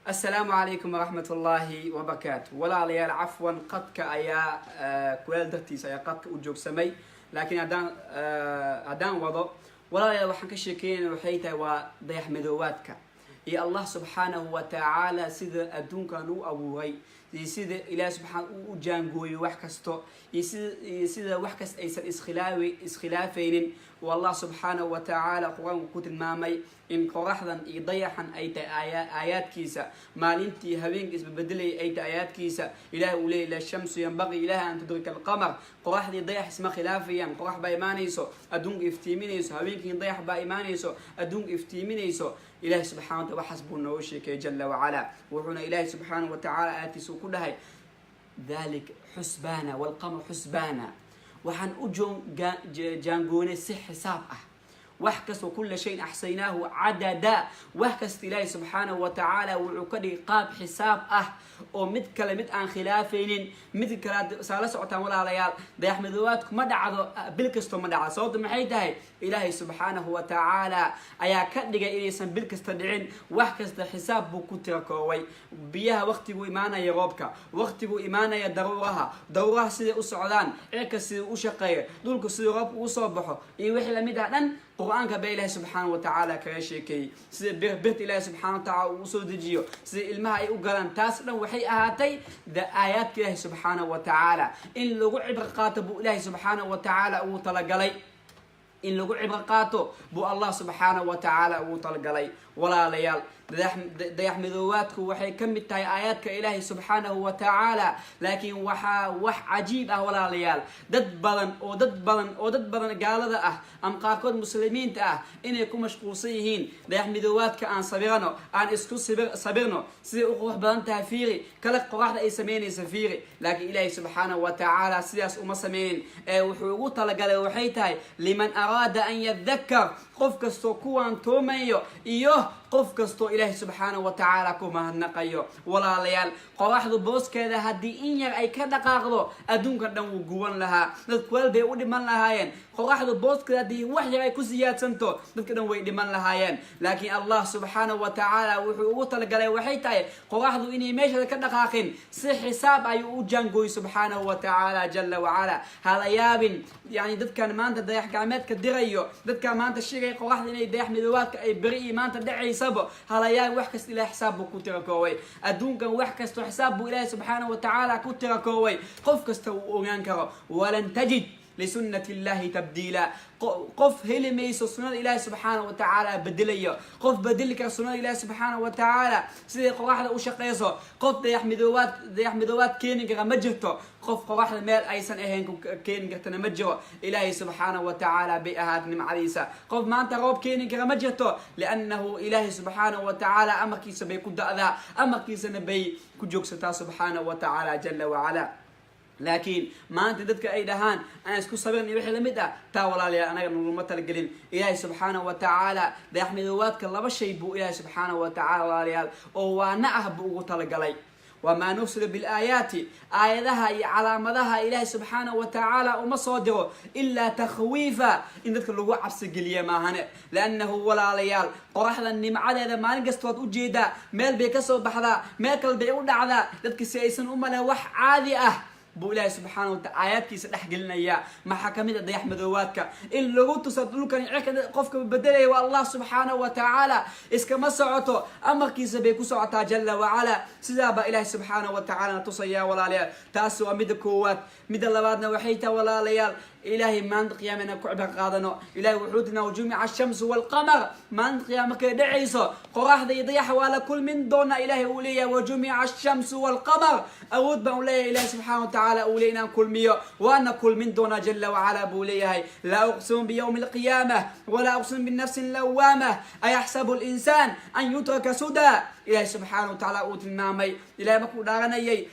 Asalaamu calaykum waraxmat ullaahi wabarakaatu. Walaalayaal, cafwan, qadka ayaa kuleel dartiisa ayaa qadka u joogsamay, laakiin haddaan wado, walaalayaal, waxaan ka sheekeynayna waxay tahay waa dayax madoowaadka iyo Allah subxaanahu wa tacaala sida adduunkan u abuuray iyo sida Ilaah subxaan uu u jaangooyey wax kasto iyo sida wax kasta aysan iskhilaafaynin oo Allah subxaanahu wa tacaala Qur-aanku ku tilmaamay in qoraxdan iyo dayaxan ay tahay aayaadkiisa, maalintii habeenka isbabedelaya ay tahay aayaadkiisa. Ilaah uu leeyay: لا الشمس ينبغي لها أن تدرك القمر. Qoraxdii dayax isma khilaafayaan. Qorax baa imaanayso, adduunka iftiiminayso. Habeenkii dayax baa imaanayso, adduunka iftiiminayso. Ilahi subxana wa taala waxaas buu nooga sheekayay jala wacala. Wuxuuna Ilaahi subxaanahu wa tacaala aayadkiisa uu ku dhahay: ذلك حسبانا والقمر حسبانا. Waxaan u jaangoonay si xisaab ah wax kastoo. كل شيء أحصيناه عددا. Wax kasta Ilaahi subxaanahu wa tacaala wuxuu ka dhigay qaab xisaab ah oo mid kale mid aan khilaafaynin mid kale. Saa la socotaan, walaalayaal, dayax madoowaadku ma dhacdo bil kastoo, ma dhacdo. Sababta maxay tahay? Ilaahay subxaanahu wa tacaala ayaa ka dhigay inaysan bil kasta dhicin. Wax kasta xisaab buu ku tira koobay: biyaha waqtiguu imaanaya, roobka waqtiguu imaanaya, daruuraha siday u socdaan, cirka siduu u shaqeeyo, dhulka siduu roobka ugu soo baxo iyo wixii lamid ah dhan. Qur-aanka baa Ilaahi subxaana wa tacaala kaga sheekeeyey sida birta Ilaahi subxana wa tacala uu usoo dejiyo, sida ilmaha ay u galaan. Taas dhan waxay ahaatay da aayaadka Ilaahi subxaanahu wa tacaala in lagu cibro qaato buu Ilaahi subxaanahu wa tacaala ugu talagalay. In lagu cibro qaato buu Allah subxaanahu wa tacaala ugu talagalay. Walaalayaal, dayax madoowaadku waxay ka mid tahay aayaadka Ilaahay subxaanahu wa tacaala. Laakiin waxaa wax cajiib ah, walaalayaal, dad badan oo dad badan oo dad badan gaalada ah ama qaarkood muslimiinta ah inay ku mashquulsan yihiin dayax midoowaadka. Aan sabirano, aan isku sabirno, siday u qurux badan tahay fiiri, kale qoraxda ay samaynaysa fiiri. Laakiin Ilaahay subxaanahu wa tacaala sidaas uma sameynin ee wuxuu ugu talagalay waxay tahay لمن أراد أن يذكر, qof kastoo kuwaan toomayo iyo qof kastoo Ilaahay subxaanahu wa tacaala ku mahadnaqayo. Walaalayaal, qoraxdu booskeeda haddii in yar ay ka dhaqaaqdo, adduunka dhan wuu guban lahaa, dadku weel bay u dhiman lahaayeen. Qoraxdu booskeeda haddii wax yar ay ku siyaadsanto, dadka dhan way dhiman lahaayeen. Laakiin Allah subxaanahu wa tacaala wuxuu ugu talagalay waxay tahay qoraxdu inay meesheeda ka dhaqaaqin. Si xisaab ayuu u jaangooy subxaanahu wa tacaala jala wacala. Hala yaabin, yani dadkan maanta dayax gacmeedka dirayo, dadkan maanta sheegaya qoraxda inay dayax midoobaadka ay beri iyo maanta dhacaysaba, hala yaabin. Wax kasta Ilahay xisaab buu ku tira koobay. Adduunkan wax kasto xisaab buu Ilaahay subxaanahu wa tacaala ku tira koobay, qof kasta uu ogaan karo. ولن تجد لسنة الله تبديلا. Qof heli mayso sunada Ilaahi subxaana wa tacaala bedelayo. Qof bedeli kara sunada Ilaahi subxaana wa tacaala, siday qoraxda u shaqeyso, qof dayax midoobaad keeni kara ma jirto. Qof qoraxda meel aysan ahayn ku keeni kartana ma jiro. Ilaahay subxaana wa tacaala bay ahaat nimcadiisa. Qof maanta roob keeni kara ma jirto, لأنه Ilaahay subxaana wa tacaala amarkiisa bay ku da'daa, amarkiisana bay ku joogsataa subxaana wa tacaala jala wacala. Laakiin maanta dadka ay dhahaan aan isku sabirn iyo wixii lamid ah, taa, walaalayaal, anaga naguma talagelin. Ilaahay subxaanahu wa tacaala dayax midoowaadka laba shay buu Ilaahay subxaanahu wa tacala, walaalayaal, oo waana ah buu ugu talagalay. وما نرسل بالآيات, aayadaha iyo calaamadaha Ilaahay subxaanahu wa tacaala uma soo diro إلا تخويفا, in dadka lagu cabsigeliya maahane. لأنه, walaalayaal, qoraxda nimcadeeda maalin kasta waad ujeedaa, meel bay kasoo baxdaa, meel kale bay u dhacdaa. Dadka si aysan u malen wax caadi ah buu Ilaahay subxaana wa taala aayaadkiisa dhex gelinaya. Maxaa kamid a? Dayax madoowaadka in lagu tusa dhulkan cirka qofka bedelaya waa Allah subxaanahu wa tacaala. Iskama socoto, amarkiisa bay ku socotaa jala wacala. Sidaa baa Ilaahay subxaanahu wa tacala na tusaya, walaalayaal. Taasi waa midda koowaad. Midda labaadna waxay tahay, walaalayaal, Ilaahay maalinta qiyaama inaan ku cibro qaadano. Ilahay wuxuu tinaa: وجمع الشمس والقمر. Maalinta qiyaama markay dhacayso, qoraxda iyo dayaxa waa la kulmin doonaa. Ilahay uu leeyahay: وجمع الشمس والقمر. Awood baan u leeyahay, Ilahi subxaana wa tacaala uu leeyahy, inaan kulmiyo, waana kulmin doonaa jala wacala buu leeyahay. لا أقسم بيوم القيامة ولا أقسم بالنفس اللوامة أيحسب الإنسان أن يترك سدى. Ilahay subxaana wa tacaala uu tilmaamay, Ilahay markuu dhaaranayay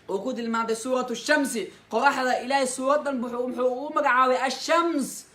uu ku tilmaamtay suuratu shamsi, qoraxda. Ilaahay suuradan muxuu ugu magacaabay الشمس,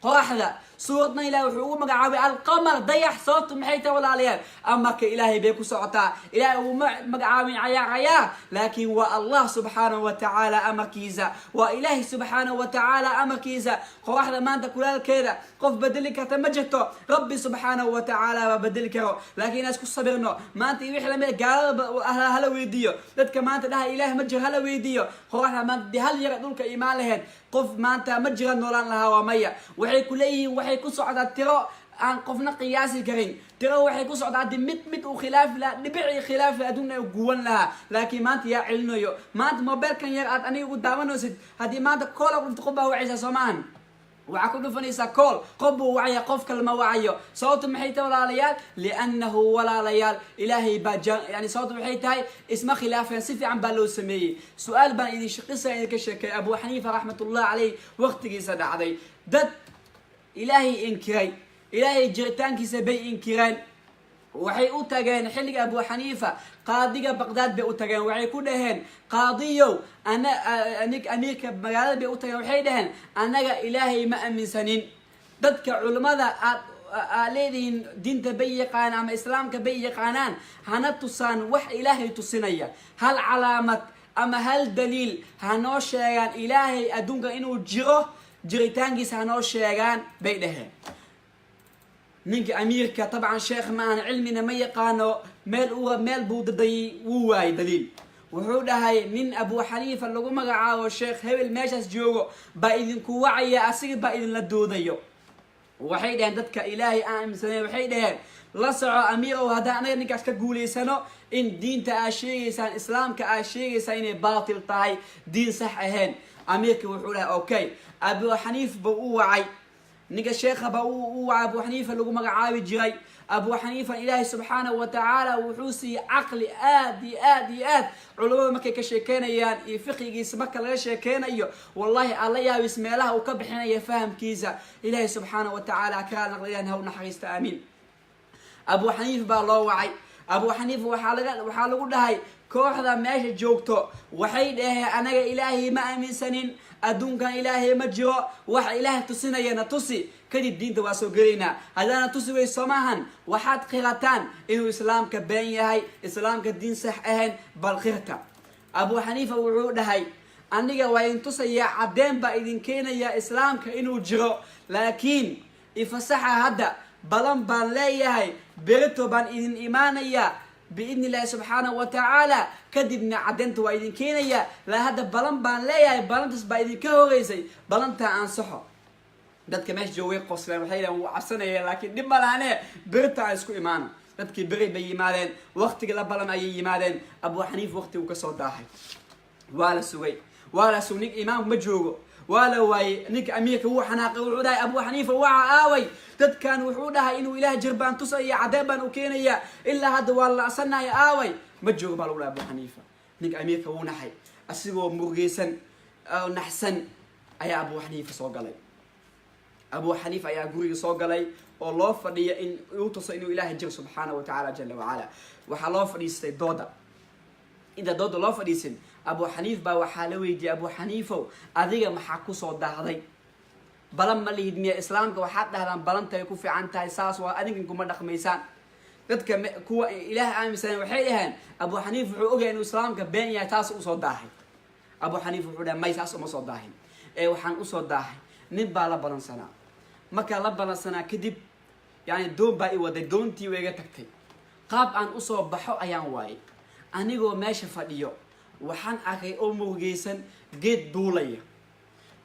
qoraxda. Suuradna Ilahay wuxuu ugu magacaabay Alqamar, dayax. Sababtu maxay tahay, walaalayaal? Amarka Ilaahay bay ku socotaa. Ilahay uguma magacaabin cayaar cayaar, laakiin waa Allah subxaanahu wa tacaala amarkiisa, waa Ilaahay subxaanahu wa tacaala amarkiisa. Qoraxda maanta kulaalkeeda qof bedeli karta ma jirto. Rabbi subxaanahu wa tacaala baa bedeli karo, laakiin inaan isku sabirno maanta iyo wixii lamid. Gaalada hala weydiiyo, dadka maanta dhaha Ilaah ma jiro hala weydiiyo. Qoraxda maanta dee hal yara dhulka imaan lahayd, qof maanta ma jira noolaan lahaa? Waa maya. Waxay ku leeyihiin waxay ku socdaa tiro aan qofna qiyaasi karin. Tiro waxay ku socdaa haddii mid mid uu khilaafi lahaa, dhibicii khilaafi lahaa, adduun ay guwan lahaa. Laakiin maanta yaa celinayo? Maanta mobilkan yar aad aniga ugu daawanaysid, haddii maanta call ku dhufto, qof baa wacaysaa, soo maahan? Waxaa ku dhufanaysaa call, qof buu wacaya, qof kale ma wacayo. Sababtu maxay tahay, walaalayaal? Liannahu, walaalayaal, Ilaahay baa yani sababtu maxay tahay? Isma khilaafeen, si fiican baa loo sameeyey. Su-aal baan idin qisa idinka sheekay. Abu Xaniifa raxmatullah caleyh waqtigiisa dhacday, dad Ilaahay inkiray, Ilaahay jiritaankiisa bay inkireen. Waxay u tageen xilliga Abu Xaniifa qaadiga Baqdaad bay u tageen. Waxay ku dhaheen, qaadiyow, ana anig amiirka magaalada bay u tageen. Waxay dhaheen, annaga Ilaahay ma aaminsanin. Dadka culimmada aad leedihiin diinta bay yaqaanaan ama Islaamka bay yaqaanaan, hana tusaan wax Ilaahay tusinaya. Hal calaamad ama hal daliil hanoo sheegaan, Ilaahay adduunka inuu jiro, jiritaankiisa hanoo sheegaan, bay dhaheen. Ninka amiirka tabcan sheekh ma ahan, cilmina ma yaqaano. Meel uu meel buu dadayay, wuu waayay daliil. Wuxuu dhahay, nin Abu Xaniifa lagu magacaabo, sheekh hebel meeshaas joogo baa idinku wacaya, asiga baa idinla doodayo. Waxay dhaheen dadka Ilaahay aan aaminsaneyn, waxay dhaheen, la soco amiirow, haddaan anaga ninkaas ka guulaysano, in diinta aad sheegaysaan, Islaamka aad sheegaysaan, inay baatil tahay, diin sax ahayn. Amiirka wuxuu dhahay, okay. Abu Xaniif buu u wacay, ninka sheekha baa u wacay, Abu Xaniifa lagu magacaabi jiray. Abu Xaniifa Ilaahay subxaanahu wa tacaala wuxuu siiyey caqli aad iyo aad iyo aad. Culamada markay ka sheekeynayaan iyo fiqigiisa marka laga sheekeynayo, wallahi alla yaabis meelaha uu ka bixinaya fahamkiisa. Ilaahay subxaanahu wa tacaala kaa naqla, Ilahi ha u naxariista, aamiin. Abu Xaniif baa loo wacay. Abu Xaniif waxaa lagu dhahay, kooxda meesha joogto waxay dhaheen, anaga Ilaahay ma aaminsanin, adduunkan Ilaahay ma jiro, waxa Ilaahay tusinayana tusi, kadib diinta waa soo gelaynaa. Haddaana tusi weyso maahan, waxaad qirataan inuu Islaamka been yahay, Islaamka diin sax ahayn, bal qirta. Abu Xaniifa wuxuu dhahay, aniga waa idin tusayaa, caddeen baa idin keenaya Islaamka inuu jiro, laakiin ifasaxa, hadda balan baan leeyahay, berito baan idin imaanayaa biidni Illaahi subxaanahu wa tacaala, kadibna caddeynta waa idin keenayaa. La hadda balan baan leeyahay, balantaas baa idinka horeysay, balantaa ansaxo. Dadka meesha joogay qosleen, waxay dhahen, wuu cabsanaya, laakiin dhib ma lahane, berita aan isku imaano. Dadkii beri bay yimaadeen, waqtiga la balan ayay yimaadeen. Abu Xaniif waqti uu kasoo daahay. Waa la sugay, waa la sugay, ninka imaamku ma joogo, waa la waayey. Ninka amiirka wuu xanaaqay. Wuxuu dhahay, Abu Xaniifa waca, aaway dadkan? Wuxuu dhahay inuu Ilaah jir baan tusaya, cadeen baan u keenaya, ilaa hadda waa la asanahay, aaway? Ma joogo baa lagu dhahay Abu Xaniifa. Ninka amiirka wuu naxay. Asigoo murugeysan oo naxsan ayaa Abu Xaniifa soo galay. Abu Xaniifa ayaa guriga soo galay oo loo fadhiya in uu tuso inuu Ilaahay jiro subxaana wa tacaala jala wacala. Waxaa loo fadhiistay dooda. Inta dooda loo fadhiisin, Abu Xaniif baa waxaa la weydiiyey, Abu Xaniifow, adiga maxaa kusoo daahday? Balan ma lihid miya? Islaamka waxaad dhahdaan balantay ku fiican tahay, saas waa, adinkan kuma dhaqmaysaan. Dadka kuwa Ilaah aaminsaneen waxay dhaheen, Abu Xaniif wuxuu ogyahay inuu Islaamka been yahay, taas usoo daahay. Abu Xaniif wuxuu dhahay, may, saas uma soo daahin, ee waxaan usoo daahay nin baa la balansanaa. Markaa la balansanaa kadib, yani doon baa i waday, doontii way iga tagtay, qaab aan usoo baxo ayaan waayay. Anigoo meesha fadhiyo waxaan arkay oo murugeysan geed duulaya.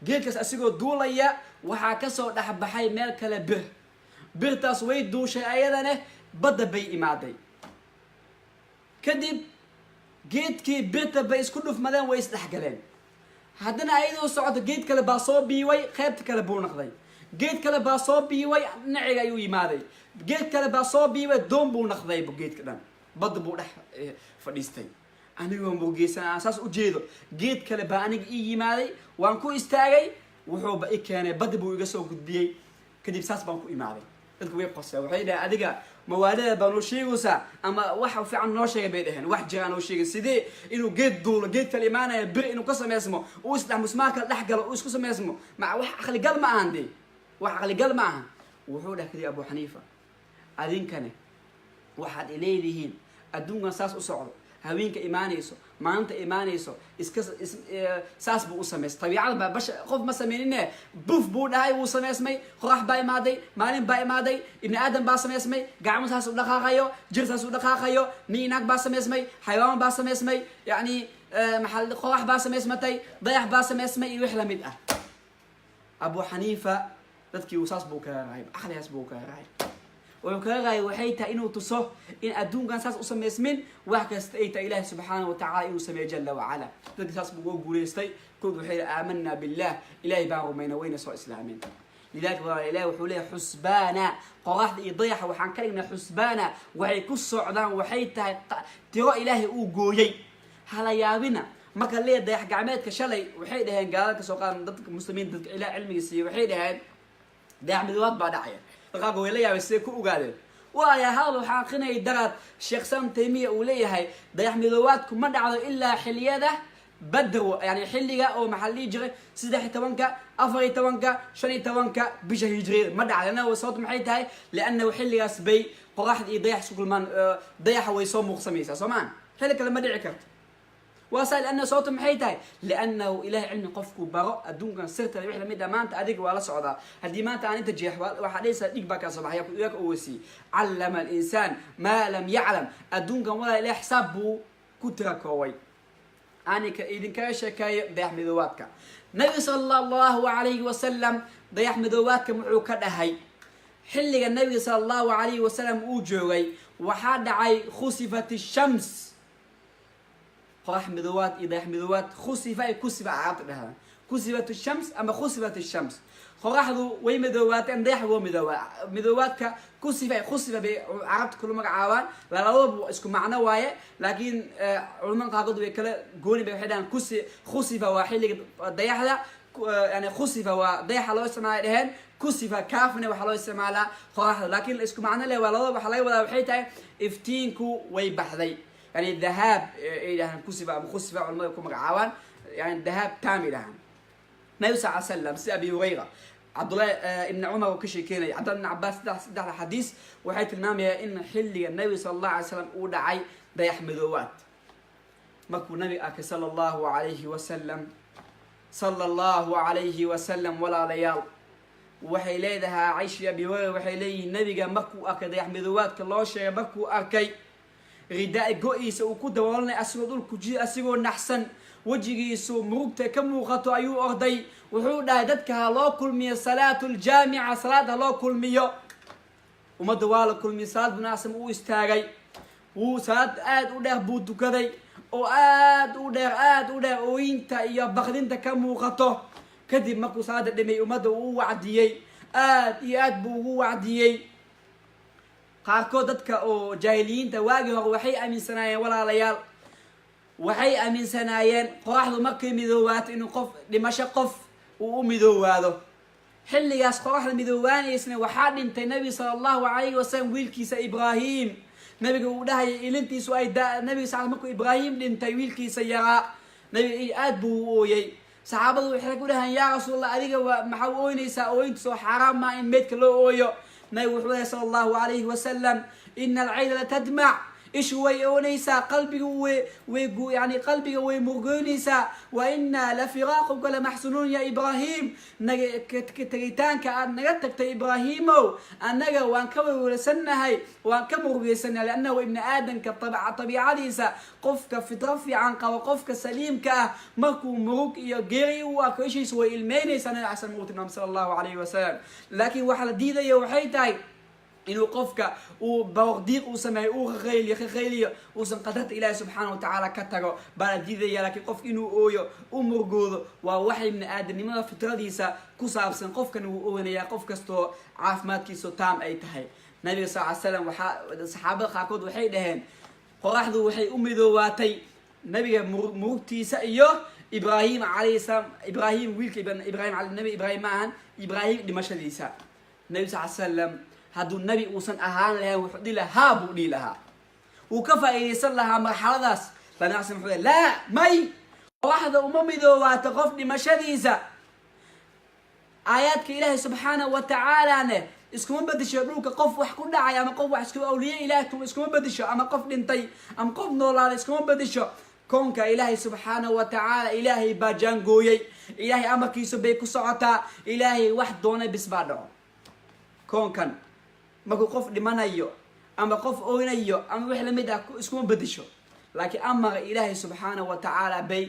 Geedkaas asigoo duulaya waxaa kasoo dhexbaxay meel kale bir. Birtaas way duushay, ayadane badda bay imaaday. Kadib geedkii birta bay isku dhufmadeen, way isdhexgaleen. Haddana ayadoo socoto geed kale baa soo biiway, qaybta kale buu noqday. Geed kale baa soo biiway, dhinaciga ayuu yimaaday. Geed kale baa soo biiway, doon buu noqdaybu. Geedka dhan badda buu dhex fadhiistay. Anigoo murugeysan aan saas ujeedo, geed kale baa aniga ii yimaaday, waan ku istaagay, wuxuuba i keenay badda, buu iga soo gudbiyey. Kadib saas baan ku imaaday. Dadku way qoseen, waxay dhaheen, adiga mawaalida baa noo sheegaysaa ama wax fiican noo sheegay, bay dhaheen. Wax jira noo sheegay, sidee inuu geed duulo, geed kale imaanaya, bir inuu ka sameysmo, uu isdhex musmaar kale dhex galo, uu isku sameysmo? Ma wax caqligal ma ahan dee, wax caqligal ma ahan. Wuxuu dheh kadib Abu Xaniifa: "Adinkane waxaad ileedihiin adduunkan saas u socdo, haweenka imaanayso, maalinta imaanayso, iska saas buu u samaystay. Tabiicada baa basha, qof ma sameynine. Buf buu dhahay, wuu samaysmay. Qorax baa imaaday, maalin baa imaaday, ibni aadam baa samaysmay, gacmo saas u dhaqaaqayo, jir saas u dhaqaaqayo, nin naag baa samaysmay, xayawaan baa samaysmay, yacni maxaa, qorax baa samaysmatay, dayax baa samaysmay iyo wix lamid ah." Abu Xaniifa dadkii uu saas buu kaga raayay, caqligaas buu kaga raayay. Wuxuu kaga raayay waxay tahay inuu tuso in adduunkan saas u samaysmin, wax kasta ay tahay Ilaahi subxaana wa tacala inuu sameeyo jala wacala. Dadkii saas buu uga guulaystay. Kood waxay yihi: "Aamanaa billah, Ilahay baan rumayna." Wayna soo islaameen. Lidalika waa Ilahi wuxuu leeyahay xusbaana, qoraxda iyo dayaxa waxaan ka dhignay xusbaana. Waxay ku socdaan waxay tahay tiro Ilaahay uu gooyey. Hala yaabina marka leeyahay dayax gacmeedka. Shalay waxay dhaheen gaalada, kasoo qaadan dadka muslimiin, dadka Ilaah cilmiga siiyey, waxay dhaheen dayax midoobaad baa dhacaya. Dhaqaaqa way la yaabay, siday ku ogaadeen? Waaya hadal waxaa aqrinayay daraad Sheekh Sam Taymiya, uu leeyahay dayax midoobaadku ma dhacdo ilaa xiliyada Badr, yani xilliga oo maxaa la dhihi jiray 13-ka, 14-ka, 15-ka bisha hijriyada ma dhacdo. Anna sababtu maxay tahay? Liannahu xilligaas bay qoraxda iyo dayax isku kulmaan, dayaxa way soo muuqsamaysaa, soo maan? Xilli kale ma dhici karto. Waa saa. Lianna sababtu maxay tahay? Liannahu Ilahay cilmi qofku baro adduunkan sirta wix lamid ah. Maanta adiga waa la socdaa, haddii maanta aan inta jeex, waxaa dhehaysaa dhig baa kaa soo baxay. Yaa ka oweysiiyey? Callama alinsaan maa lam yaclam. Adduunkan walaa Ilahay xisaab buu ku tira koobay. Anika idinkaga sheekeeyo dayax midoobaadka. Nabiga sala allahu alayhi wasalam dayax midoobaadka muxuu ka dhahay? Xilliga nabiga sala allahu alayhi wasalam uu joogay waxaa dhacay khusifat ishams, qorax midoobaad iyo dayax midoobaad. Khusifa ay kusifa carabta dhahdaan, kusifat shams ama khusifat shams, qoraxdu way madoobaatay ama dayax waa midoobaa. Midoobaadka kusifa ay khusifa bay carabta kula magacaabaan, labadaba isku macno waaye. Laakiin culamada qaarkood way kala gooni bay, waxay dhahaan kusi khusifa waa xilliga dayaxda, yani khusifa waa dayaxa loo isticmaalay dheheen, kusifa kaafne waxaa loo isticmaalaa qoraxda. Laakiin isku macno leh waa labadaba. Waxaa laga wadaa waxay tahay iftiinku way baxday, yani dahaab ay dhahaan kusifa ama khusifa culamada ku magacaabaan, yani dahaab tam ay dhahaan. Nabi sal ly slam, sida Abi Hurayra, Cabdullahi ibni Cumar uu ka sheekeynaya, Cabdullah ibn Cabaas, saddexda xadiis waxay tilmaamayaan in xilliga nabiga sala allahu alay slam uu dhacay dayax madoowaad. Markuu nabiga arkay sala allahu alayhi wasalam, sala allahu alayhi wasalam, walaalayaal, waxay leedahay Caisha, Abi Hurayra waxay leeyihiin, nabiga markuu arkay dayax madoowaadka loo sheegay, markuu arkay ridaa go-iisa uu ku daboolanay, asigoo dhulku ji, asigoo naxsan, wejigiisu murugta ka muuqato ayuu orday. Wuxuu dhahay: "Dadka ha loo kulmiyo salaatu ljaamica, salaad ha loo kulmiyo ummadda." Waa la kulmiyay salaad. Binu asam uu istaagay, wuu salaad aada u dheer buu tukaday, oo aada u dheer, aada u dheer, ooyinta iyo bakdinta ka muuqato. Kadib markuu salaada dhimay, ummadda uu u wacdiyey, aad iyo aad buu ugu wacdiyey. Qaarkood dadka oo jaahiliyiinta waagii hore waxay aaminsanaayeen, walaalayaal, waxay aaminsanaayeen qoraxdu markay midoobaato inuu qof dhimasho, qof uu u midoowaado. Xilligaas qoraxda midoowaanaysna waxaa dhintay nabiga sala allahu alayhi wasalam wiilkiisa Ibraahim. Nabiga uu dhahayay ilintiisu ay da. Nabiga sal markuu Ibraahim dhintay, wiilkiisa yaraa, nabiga aad buu u ooyey. Saxaabadu waxay ku dhahaan: "Yaa Rasuulallah, adiga waa maxaa u ooynaysaa? Ooyinta soo xaaraam maa in meydka loo ooyo." Nabigu wuxuu lehay sala allahu alayhi wasalam: "Ina alcayna latadmac," ishu way oonaysaa, qalbigu way yani qalbiga way murgoynaysaa. "Wa inaa la firaaquka lamaxsunuun ya Ibraahim." Naga tegitaanka aad naga tagtay, Ibraahimow, annaga waan ka welwelsannahay, waan ka murugeysannahay. Liannahu ibni aadamka tabiicadiisa, qofka fitro fiican qabo, qofka saliimka ah, markuu murug iyo geeri u arko, ishiisu way ilmeynaysaa. Nabi xasan uu tilmaamay sala allahu alayhi wasalam. Laakiin waxaa la diidaya waxay tahay inuu qofka uu baroordiiq uu sameeyo, uu qaqayliyo qaqayliyo, uusan qadarta Ilaahi subxaana watacaala ka tago baa la diidaya. Laakiin qofka inuu ooyo, u murgoodo, waa waxay ibni aadamnimada fitradiisa ku saabsan. Qofkan wuu oonayaa, qof kastoo caafimaadkiisu taam ay tahay. Nabiga sal ly slam, waxaa saxaabada qaarkood waxay dhaheen qoraxdu waxay u midoobaatay nabiga murugtiisa iyo Ibraahim calayhi salaam, Ibraahim wiilka Ibrahim, nabi Ibraahim ma ahan, Ibraahim dhimashadiisa. Nabi sal ly slam hadduu nabi uusan ahaan lahayn, wuxuu dhihi lahaa, buu dhihi lahaa, wuu ka faa'iidaysan lahaa marxaladaas. Lana wuxuu laa may, qoraxda uma midoobaato qof dhimashadiisa. Aayaadka Ilaahay subxaanahu wa tacaalane Iskuma bedisho dhulka qof wax ku dhacay ama qof wax isku awliye Ilaah iskuma bedisho, ama qof dhintay ama qof noolaaday iskuma bedisho. Koonka Ilaahay subxaanahu wa tacaala, Ilaahay baa jaangooyey. Ilaahay amarkiisu bay ku socotaa. Ilaahay wax doonay bis baa dhaco. Koonkan markuu qof dhimanayo ama qof oynayo ama wax lamid ah, iskuma bedisho, laakiin amara Ilaahay subxaanahu wa tacaala bay